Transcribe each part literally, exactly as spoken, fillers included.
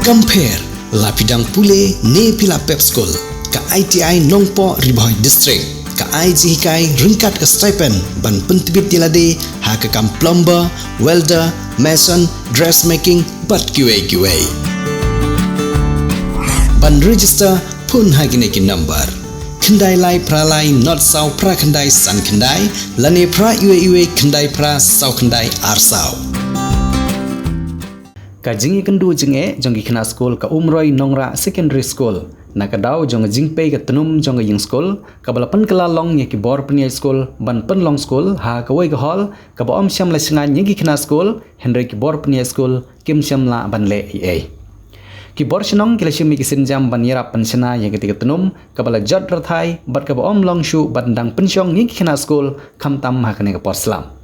Kam pher, la phi dang pule ne phi la pep skul, ka I T I Nongpoh Ri Bhoi District ka ai jinghikai ryngkat ka stipend ban pyntbit ïa lade ha ka kam plumber, welder, mason, dressmaking bad kiwei kiwei. Ban register, phone ha kine ki number: khyndai lai phra lai nod saw phra khyndai san khyndai lane phra iwei iwei khyndai phra saw khyndai ar saw. Ka jingïakynduh jingeh jong ki khynnah skul ka Umroi Nongrah Secondary School na ka daw jong ka jingpei ka tnum jong ka ïing skul, kaba la pynkylla long ïa ki bor pynïaid skul ban pynlong skul ha kawei ka hall kaba ym shym la shngaiñ ïa ki khynnah skul, hynrei ki bor pynïaid skul kim shym lah ban leh ei ei. Ki bor shnong ki la shim ïa ki sienjam ban ïarap pynshna ïa kata ka tnum kaba la jot rthai bad kaba ym long shuh ban dang pynshong ïa ki khynnah skul, khamtam ha kane ka por slap.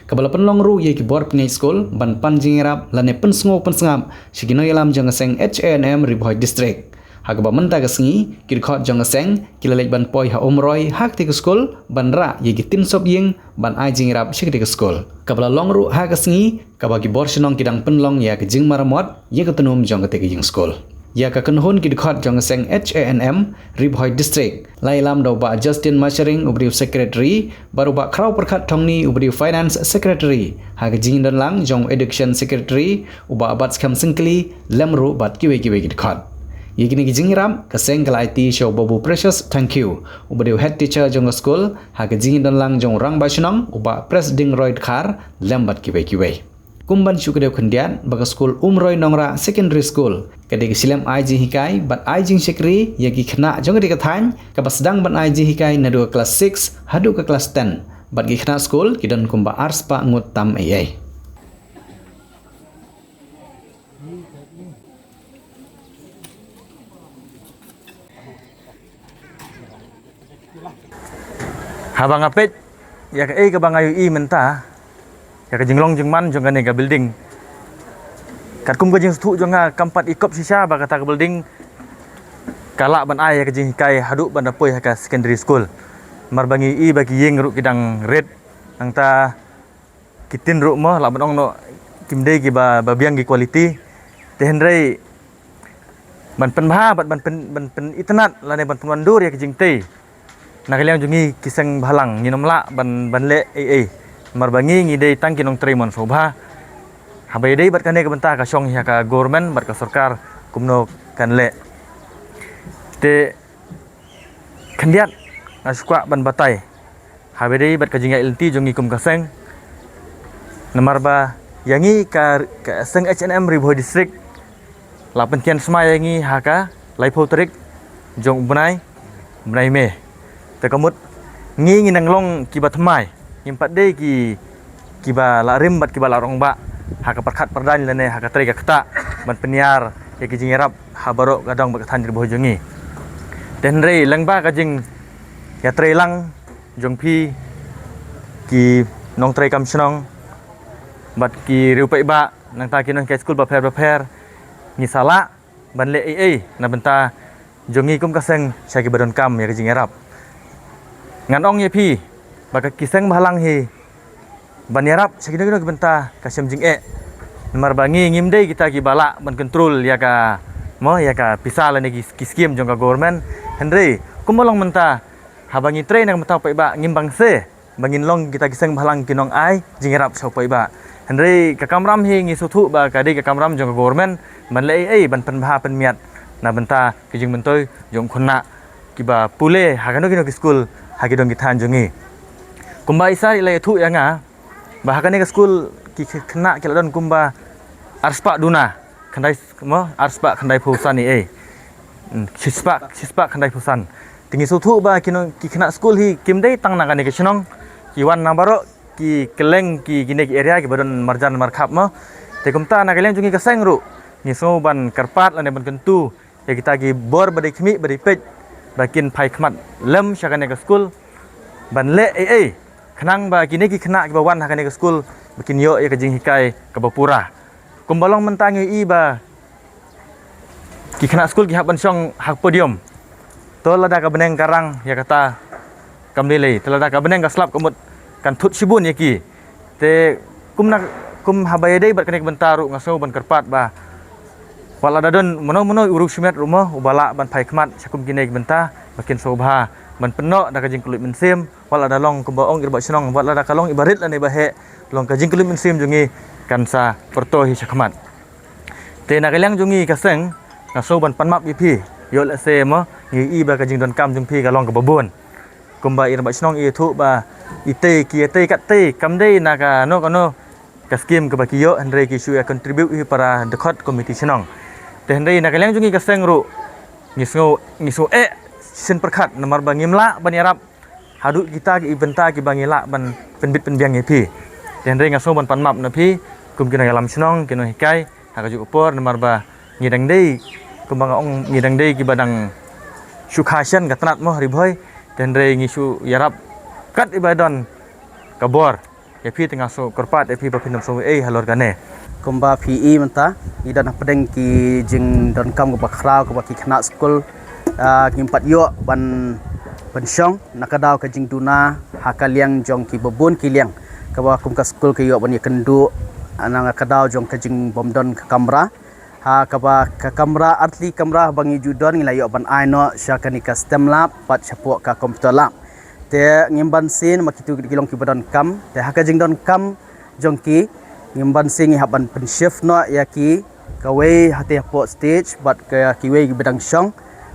Kaba la pynlong ruh ïa ki bor pynïaid skul ban pan jingïarap lane pynsngew pynsngap sha ki nongïalam jong ka seng H A N M Ri Bhoi District. Ha kaba mynta ka sngi, ki dkhot jong ka seng ki la leit ban poi ha Umroi ha kata ka skul ban rah ïa ki tin sop ïing ban ai jingïarap sha kata ka skul. Kaba la long ruh ha ka sngi kaba ki bor shnong ki dang pynlong ïa ka jingmaramot ïa ka tnum jong kata ka ïing skul. Ïa ka kynhun ki dkhot jong ka seng H A N M Ri Bhoi District la ïalam da u Bah Justin Masharing, uba dei u Secretary, bad u Bah Khraw Pyrkhat Thongni, uba dei u Finance Secretary, ha ka jingdon lang jong u Education Secretary, u Bah Batskhem Syngkli, lem ruh bad kiwei kiwei ki dkhot. Ïa kine ki jingïarap ka seng ka la aiti sha u Babu Precious Thangkhiew, uba dei u Head Teacher jong ka skul, ha ka jingdon lang jong u Rangbah Shnong, u Bah Presding Roy Dkhar, lem bad kiwei kiwei. Kum ban shu kdew khyndiat ba ka skul Umroi Nongrah Secondary School ka dei ka shlem ai jinghikai bad ai jingshakri ïa ki khynnah jong ka dei ka thaiñ, kaba sdang ban ai jinghikai naduh ka klas six haduh ka klas ten, bad ki khynnah skul ki don kumba arspah ngut tam ei ei. Haba nga peit ïa kaei kaba nga ïohi mynta, ïa ka jinglong jingman jong kane ka building, katkum ka jingsngewthuh jong nga kam pat i kop shisha ba kata ka building ka lah ban ai ïa ka jinghikai haduh ban da poi ha ka secondary school. Namar ba ngi ïohi ba ki ïing ruh ki dang rit, nangta ki tin ruh mo lah ban ong noh kim dei kiba, ba biang ki quality. Te hynrei ban pynbha bad ban pyn, ban pynitynnad lane ban pynwandur ïa ki jingtei na ka liang jong ngi ki seng bhalang ngin ym lah ban, ban leh ei ei. Namar ba ngi, ngi dei tang ki nongtrei mon sngewbha. Haba ïadei bad kane ka bynta ka shong ïa ka government bad ka sorkar kumno kan leh. Te khyndiat nga shu kwah ban batai haba ïadei bad ka jingïaid lynti jong ngi kum ka seng. Namar ba ïa ngi ka, ka seng H A N M Ri Bhoi District la pynthiang smai ïa ngi ha ka laiphew tarik jong u bnai, bnai May. Te ka mut ngi, ngi nang long kiba thymmai, ngim pat dei ki, kiba la rim bad kiba la rangbah ha ka pyrkhat pyrdaiñ lane ha ka trei ka ktah ban pynïar ïa ki jingïarap ha baroh ka dong bad ka thaiñ Ri Bhoi jong ngi. Te hynrei lyngba ka jingïatreilang jong phi, ki nongtrei kam shnong bad ki riewpaidbah, nangta ki nonghikai skul bapher bapher, ngi sa lah ban leh ei ei na bynta jong ngi kum ka seng sha kiba donkam ïa ka jingïarap. Ngan ong ïa phi ba ka, ki seng bhalang hi ban ïarap sha kino kino ki bynta ka shem jingeh. Namar ba ngi ngim dei kita kiba lah ban kontrol ïa ka, mo, ïa ka pisa lane ki, ki skim jong ka government. Hynrei kumba long mynta, haba ngi trei na ka bynta u paidbah ngim bang se ba ngin long kita ki seng bhalang ki nongai jingïarap sha u paidbah. Hynrei ka kamram hi ngi sngewthuh ba ka dei ka kamram jong ka government ban leh ei ei ban pynbha pynmiat na bynta ki jingmyntoi jong khynnah kiba pule ha kino kino ki skul ha ki dong ki thaiñ jong ngi. Kumba i sir i la ïathuh ïa nga ba ha kane ka skul ki khynnah ki la don kumba arspah duna khyndai, mo, arspah khyndaiphew san ei ei. Hmm, shispah, shispah khyndaiphew san. Te ngi sngewthuh ba ki nong, ki khynnah skul hi kim dei tang na kane ka shnong, ki wan na baroh ki kylleng ki, kine ki area kiba don marjan markhap, mo. Te kumta na ka liang jong ngi ka seng ruh ngi sngew ban kyrpad lane ban kyntu ïa kita ki bor ba dei khmih ba dei peit ba kin phai khmat lem sha kane ka skul ban leh ei ei khnang ba kine ki khynnah kiba wan ha kane ka skul ba kin ïoh ïa ka jinghikai kaba pura. Kumba long mynta ngi ïohi ba ki khynnah skul ki hap ban shong ha ka podium. To lada ka bneng ka rang ïa kata kam lei lei, te lada ka bneng ka slap ka mut kan thut shibun ïa ki. Te kum na, kum haba ïadei bad kane ka bynta ruh nga sngew ban kyrpad ba Wat la da don mano mano u riewshimet ruh mo uba lah ban phai khmat sha kum kine ki bynta ba kin sngewbha ban pynnoh da ka jingkylluid mynsiem, wat la da long kumba ong i Rangbah Shnong, wat la da ka long iba rit lane iba heh, long ka jingkylluid mynsiem jong ngi kan sa pyrto hi sha khmat. Te na ka liang jong ngi ka seng, nga sngew ban pan map ïa phi. Ïoh lehse mo ngi i ba ka jingdonkam jong phi ka long kaba bun. Kumba i Rangbah Shnong i ïathuh ba i tei ki ïa tei kat tei, kam dei na kano kano ka skim kaba ki ïoh, hynrei ki shu ïa contribute hi para dkhot committee shnong. Te hynrei na ka liang jong ngi ka seng ruh ngi sngew, ngi sngew eh shisien pyrkhat namar ba ngim lah ban ïarap haduh kita ki bynta kiba ngi lah ban pynbit pynbiang ïa phi. Te hynrei nga sngew ban pan map na phi kum ki nongïalam shnong, ki nonghikai ha kajuh ka por, namar ba ngi dang dei, kumba nga ong, ngi dang dei kiba dang shu kha shen ka tnat mo Ri Bhoi. Te hynrei ngi shu ïarap kat iba don ka bor ïa phi. Te nga sngew kyrpad ïa phi ba phin ym sngew ei halor kane. Kumba phi i mynta, ngi don hapdeng ki jingdonkam kaba khraw kaba ki khynnah skul, ah, ngim pat ïoh ban pynshong na ka daw ka jingduna ha ka liang jong kiba bun ki liang, kaba kum ka skul ka ïoh ban ïakynduh na ka daw jong ka jingbym don ka kamra. Ha kaba ka kamra, artylli kamra ba ngi ju don, ngi la ïoh ban ai noh sha kane ka STEM lab bad shapoh ka computer lab. Te ngim banse namar kitu ki long kiba donkam. Te ha ka jingdonkam jong ki, ngim banse, ngi hap ban pynshift noh ïa ki, kawei hangtei hapoh stage bad ka kiwei kiba dang shong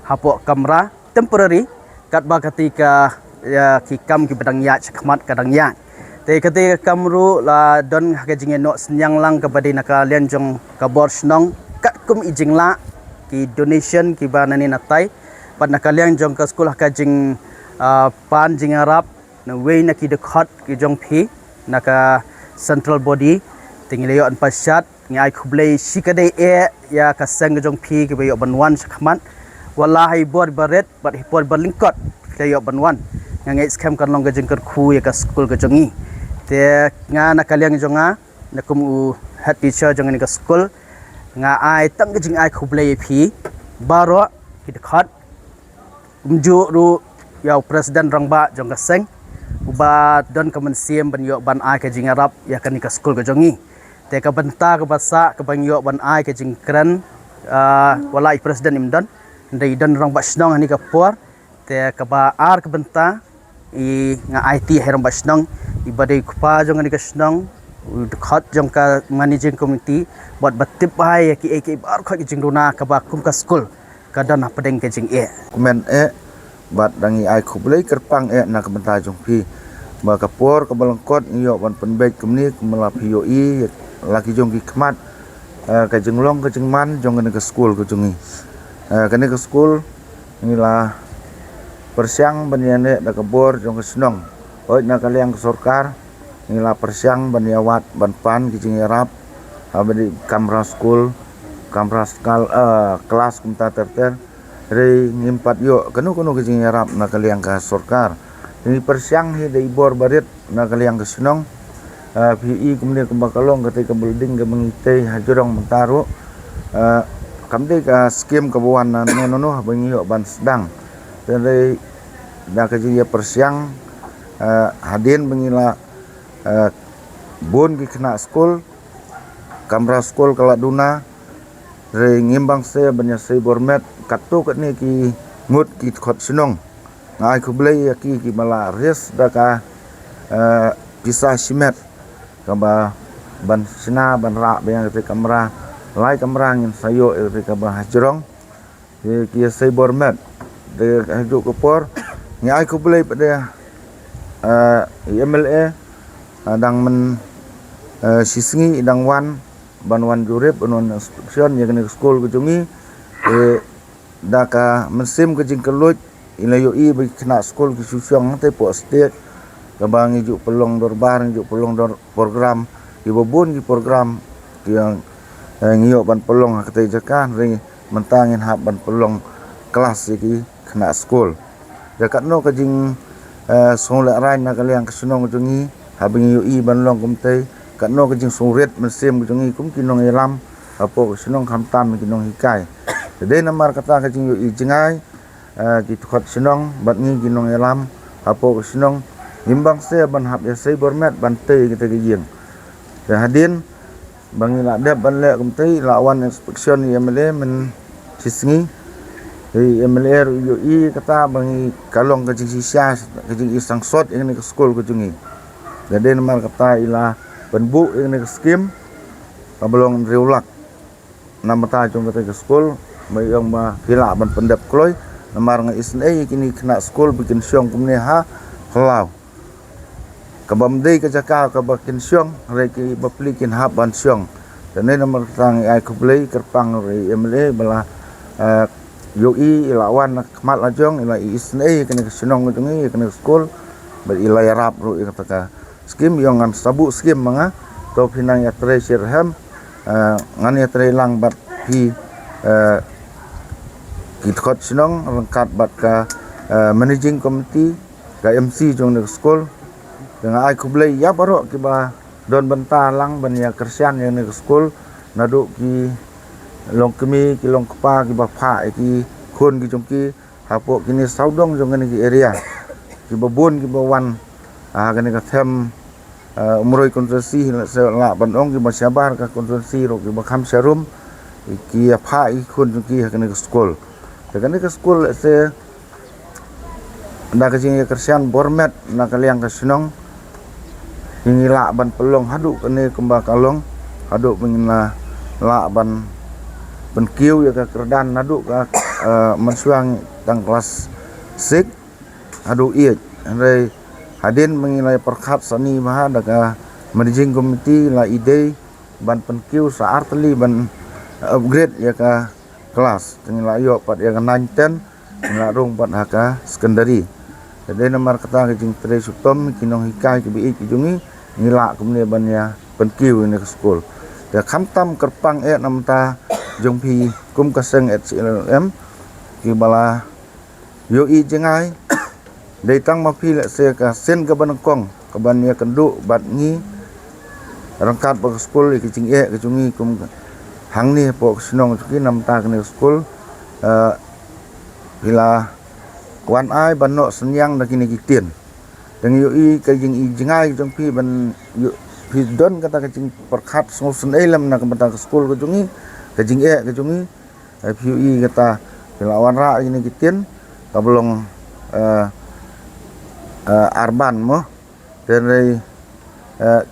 hapoh kamra temporary, katba katei ka, ïa, ki kam kiba dang ïaid shakhmat ka dang ïaid. Te katei ka kam ruh la don ha ka jingïanoh synñiang lang kaba dei na ka liang jong ka bor shnong katkum i jinglah, ki donation kiba nane natai, bad na ka liang jong ka skul ha ka jing, ah, pan jingïarap na wei na ki dkhot ki jong phi na ka central body. Te ngi la ïoh ban pyrshah, ngi ai khublei shikatdei eh ïa ka seng ka jong phi kiba ïoh ban wan shakhmat. Wat la ha i bor barit bad ha i bor balyngkot phi la ïoh ban wan, nga ngeit skhem kan long ka jingkyrkhu ïa ka skul ka jong ngi. Te nga na ka liang jong nga, na kum u head teacher jong kane ka skul, nga ai tang ka jingai khublei ïa phi baroh ki dkhot, kumjuh ruh ïa u president rangbah jong ka seng, uba don ka mynsiem ban ïoh ban ai ka jingïarap ïa kane ka skul ka jong ngi. Te ka bynta kaba sah kaba ngi ïoh ban ai ka jingkren, ah, wat la i president im don, hynrei i don rangbah shnong ha kane ka por. Te kaba ar ka bynta, i nga aiti ha i rangbah shnong, iba dei u kpa jong kane ka shnong, u dkhot jong ka managing committee, bad ba tip bha ïa kiei kiei baroh ki jingduna kaba kum ka skul ka don hapdeng ka jingeh. Kumne eh, bad dang ngi ai khublei kyrpang eh na ka bynta jong phi. Ba ka por kaba lyngkot ngi ïoh ban pynbeit kumne, kumba la phi ïohi la ki jong ki khmat, eh, ka jinglong ka jingman jong kane ka skul ka jong ngi. Eh, kane ka skul ngi la pyrshang ban ïaineh da ka bor jong ka shnong. Hooid, na ka liang ka sorkar ngi la pyrshang ban ïawad ban pan ki jingïarap, haba dei kamra skul, kamra skal, eh, klas kumta ter ter. Hynrei ngim pat ïoh kano kano ka jingïarap na ka liang ka sorkar. Ngi pyrshang hi da i bor barit na ka liang ka shnong. Ah, phi i kumne kumba ka long katei ka building kaba ngi tei hajrong mynta ruh. Ah, kam dei ka skim kaba wan nano nano haba ngi ïoh ban sdang. Te hynrei da ka jingïapyrshang, ah, hadien ba ngi la, ah, bun ki khynnah skul, kamra skul ka la duna, hynrei ngim banse ban ïasei bor met katto katne ki ngut ki dkhot shnong. Nga ai khublei ïa ki kiba la raise da ka, eh, pisa shimet kaba ban shna ban rah biang ïa katei kamra. Lai kamra ngin sa ïoh ïa katei kaba hajrong. Ki, ki ïasei bor met. Te ha kajuh ka por ngi ai khublei pat ïa, eh, i M L A, eh, dang myn, eh, shisngi i dang wan ban wan jurip, ban wan inspection ïa kane ka skul ka jong ngi. Eh, da ka mynsiem ka jingkylluid, i la ïohi ba ki khynnah skul ki shu shong hangtei hapoh stage, kaba ngi ju pynlong dorbar, ngi ju pynlong dor program, kiba bun ki program ki ïa, eh, ngi ïoh ban pynlong ha katei jaka, hynrei mynta ngin hap ban pynlong klas ïa ki khynnah skul. Ïa katno ka jing, eh, sngewlehraiñ na ka liang ka shnong jong ngi, haba ngi ïohi ban long kumtei, katno ka jingsngewrit mynsiem ka jong ngi kum ki nongïalam hapoh ka shnong, khamtam ki nonghikai. Te dei namar kata ka jingïohi jngai, eh, ki dkhot shnong bad ngi ki nongïalam hapoh ka shnong, ngim banse ban hap ïasei bor met ban tei ïa katei ka ïing. Te hadien Ba ngi la dep ban leh kumta, la wan inspection ïa i MLA mynta shi sngi. I MLA ruh i ïohi kata ba ngi ka long ka jingshisha, ka jingisangsot ïa kane ka skul ka jong ngi. Te dei namar kata i la pynbuh ïa kane ka skim kaba long hynriew lak na bynta jong kata ka skul, ba ïoh ba ki lah ban pyndep kloi. Namar nga isynei ïa kine ki khynnah skul ba kin shong kumne ha khlaw. Kaba ym dei ka jaka kaba kin shong, hynrei ki bapli kin hap ban shong. Te namar kata ngi ai khublei kyrpang ruh ïa i MLA ba la, eh, ïohi, i la wan na khmat la jong, i la isynei ïa kane ka shnong ka jong ngi, ïa kane ka skul, bad i la ïarap ruh ïa kata ka skim. Ïoh ngan sa buh skim ma nga, to phi nang ïatrei shitrhem, eh, ngan ïatrei lang bad phi, eh, ki dkhot shnong ryngkat bad ka, eh, managing committee, ka MC jong kane ka skul. Te nga ai khublei ïa baroh kiba don bynta lang ban ïakyrshan ïa kane ka skul, naduh ki longkmie, ki longkpa kiba phah ïa ki khun ki jong ki hapoh kine sawdong jong kane ka area, kiba bun kiba wan ha kane ka them, eh, Umroi constituency, lehse lah ban ong kiba shabar ka constituency ruh, kiba kham sharum, ki ïa phah ïa ki khun jong ki ha kane ka skul. Te kane ka skul, lehse da ka jingïakyrshan bor met na ka liang ka shnong, ngi lah ban pynlong haduh kane kumba ka long, haduh ba ngin lah ban pynkiew ïa ka kyrdan naduh ka, eh, mynshuwa tang klas six haduh eight. Hynrei hadien ba ngi la pyrkhat sani bha da ka managing committee, la i dei ban pynkiew sa ar tylli ban upgrade ïa ka klas. Te ngi la ïoh pat ïa ka nine ten, ngi la rung pat ha ka secondary. Te dei namar kata ka jingtrei shitom ki nonghikai kiba ïeit ki jong ngi, ngi lah kumne ban ïa pynkiew ïa kane ka skul. Te khamtam kyrpang eh na bynta jong phi kum ka seng HCLM, kiba la ïohi jngai. Dei tang ma phi lehse ka sien kaba nyngkong kaban ïakynduh bad ngi ryngkat bad ka skul ïa ka jingeh ka jong ngi kum hangne hapoh ka shnong jong ngi na bynta kane ka skul. Eh, phi la wan ai ban noh synñiang da kine ki ktien. Te ngi ïohi ka jingïohi jngai jong phi ban ïoh phi don kata ka jingpyrkhat sngewsynei lem na ka bynta ka skul ka jong ngi, ka jingeh ka jong ngi. Eh, phi ïohi kata, phi la wanrah ïa kine ki ktien kaba long, eh, eh, arban mo. Te hynrei, eh,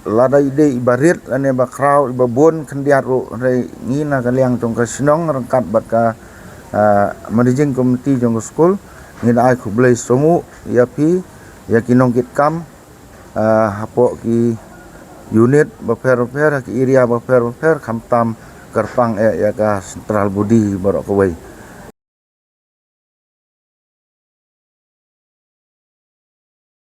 lada i dei iba rit lane ba khraw, iba bun khyndiat ruh, hynrei ngi na ka liang jong ka shnong ryngkat bad ka, eh, managing committee jong ka skul, ngi da ai khublei shibun ïa phi, ïa ki nongkitkam, eh, hapoh ki unit bapher bapher, ha ki area bapher bapher, khamtam kyrpang eh ïa ka central body baroh kawei.